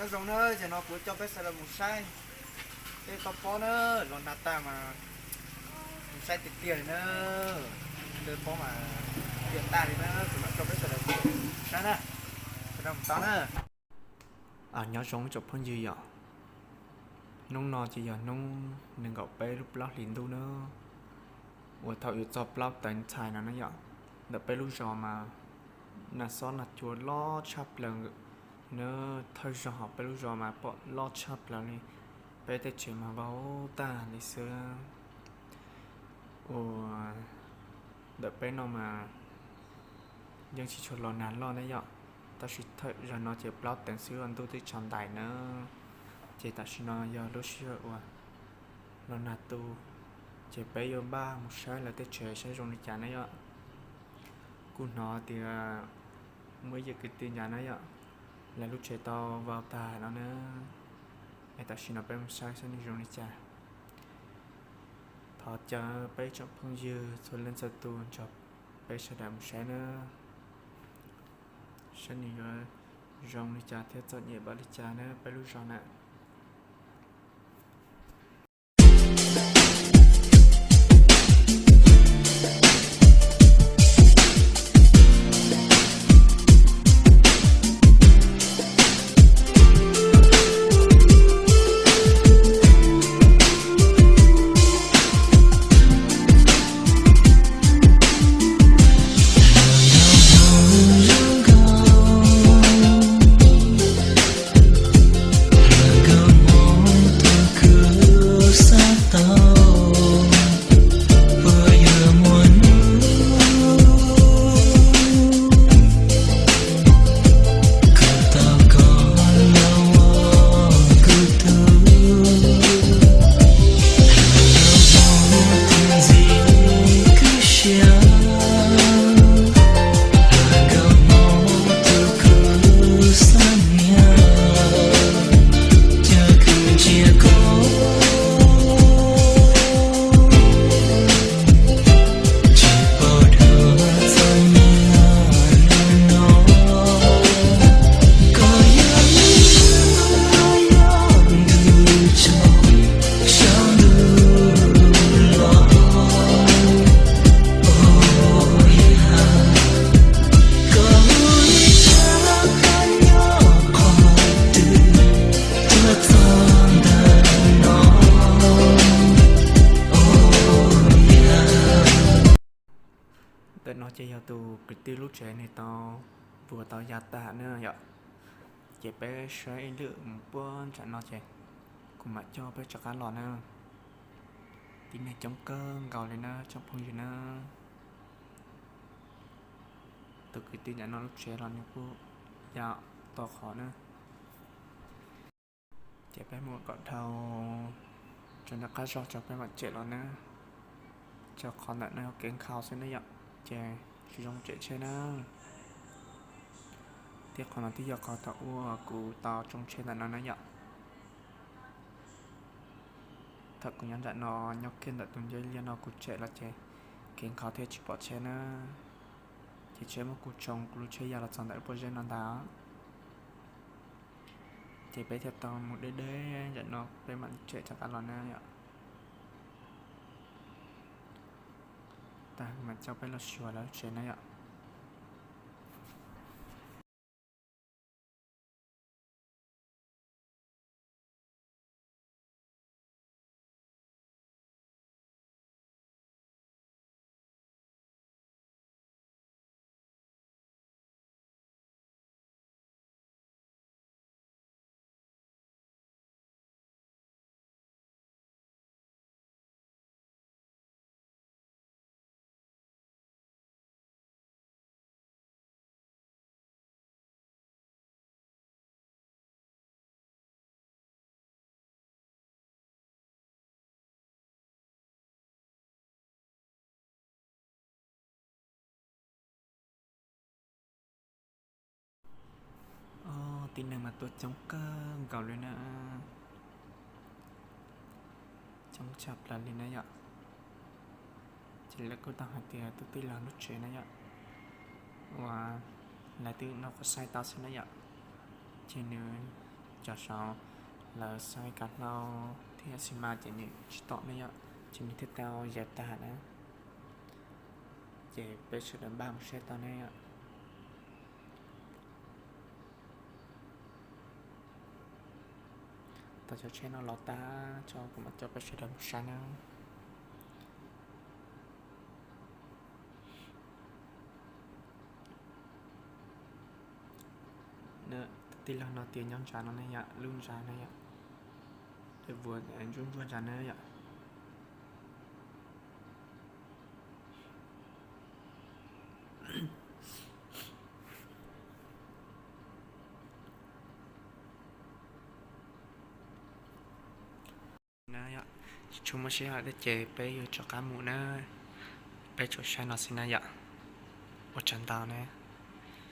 Zoo na, ces no kuv coj peb sawv daws mus saib, peb tau pob na, los nag tag mas mus saib tiag tiag li na, ntawd pob mas tiag tag li na, kuv mam coj peb sawv daws mus saib na, sawv daws mus tau na. Nyob zoo tsoom phooj ywg yom, hnub no ces yog hnub nees nkaum peb lub plaub hlis ntuj na, uas thaum yuav txog plaub teev txhais no na yom, ntawm peb lub zos mas nag xob nag cua loj tshaj plaws na, thawj zaug hauv peb lub zos mas pom loj tshaj plaws li, peb tej tsev mas vau tag li xwb. Uas ntawm peb no mas yeej tsis tshua los nag loj na yom, tab sis thawj zaug no ces plaub teev xwb los ntuj twb tsaus ntais na, ces tam sim no yog lub sij hawm uas los nag tu, ces peb yuav npaj mus saib lawv tej tsev saib zoo li cas na yom. Kuv hnov tias muaj ib yam kwv tij ntawd na yom, lawv lub tsev tau vau tag no na, es tam sim no peb mus saib saib nws zoo li cas. Thov caw peb tsoom phooj ywg txhua leej txhua tus nrog peb sawv daws mus saib na, saib nws yuav zoo li cas thiab txom nyem npaum li cas na peb lub zos na. Ntawm no ces yog tus kwv tij lub tsev nws tau vuas tau ya tag na yom. Ces peb saib ib lwm mus puag nram no ces kuv mam coj peb rov qab los na. Tib neeg coob kawg nkaus li na tsoom phooj ywg na. Tus kwv tij nram no lub tsev los nws kuj ya tau qhov na. Ces peb mus kom dhau rau nram qab zog rau peb mam tsem los na. Rau qhov ntawm no yog kev nkhaus xwb na yom, ces tsis zoo tsem tsheb na. Thiab qhov no twb yog qhov thaum ub kuv tau tsoo tsheb ntawm no na yom. Thaum kuv nyob nram no nyob kiag ntawm tus nceb liaj no kuv tsem los ces kev nkhaus thiaj tsis pom tsheb na. Ces tsheb muab kuv tsoo kuv lub tsheb ya los txog ntawm lub pob zeb no ntag. Ces peb thiaj tau mus deb deb nram no peb mam tsem rov qab los na yom. Tag mam coj peb los xyuas lawv lub tsev na yom. Tib neeg mas tuaj coob kawg nkaus li na, coob tshaj plaws li na yom. Ces lawv kuj tau hais tias tus tij laug lub tsev na yom, uas lawv twb noj qhov saib tau xwb na yom, ces nws Cov saud lawv xaiv kav hlau thiab xi mas ces nws tsis tom ne yom, ces nws thiaj tau yaws tag na. Ces peb sawv daws npaj mus saib tau ne yom. Tau cov tsheb no los tag, kuv mam coj peb sawv daws mus saib na. Tij laug no tias nyob ntsa no ne yom, lub ntsa ne yom, vuas ntsuab ntsuab ntsa ne yom. Na yom, tsis tshua muaj sij hawm thiab ces peb yuav rov qab mus na. Peb tsuas saib no xwb na yom. Ua tsaug ntau na.